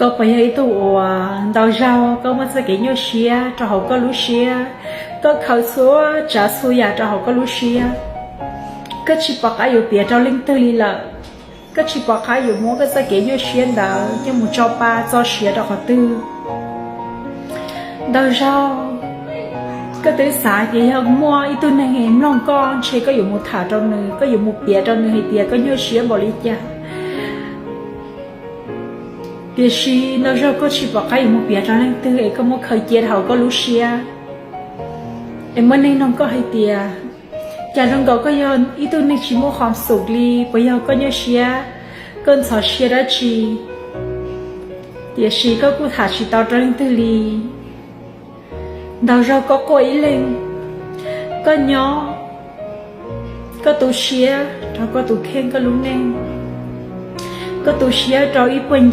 Koj puas yog ib tug uas ntau zaug koj muab txoj kev nyuaj siab rau hauv koj lub siab, koj khaws txhua tsav txhua yam rau hauv koj lub siab, koj tsis pom qab yuav piav rau leej twg li lawm, koj tsis pom qab yuav muab koj txoj kev nyuaj siab ntawd coj mus tso pa txo siav rau qhov twg. Ntau zaug koj twb xav tias yog muaj ib tug neeg mloog koj ntshe koj yuav mus tham rau nws, koj yuav mus piav rau nws hais tias koj nyuaj siab npaum li cas. Tiam sis ntau zaug koj tsis pom qab yuav mus piav rau leej twg es koj muab khaws cia hauv koj lub siab. Es muaj neeg nug koj hais tias, cas zoo nkaus koj yog ib tug neeg tsis muaj qhov xum li, puas yog koj nyuaj siab, koj ntxhov siab dab tsi? Tiam sis koj kuj tham tsis tau rau leej twg li. Ntau zaug koj quaj ib leeg, koj nyob, koj tu siab rau koj tus kheej koj lub neej, koj tu siab rau ib puag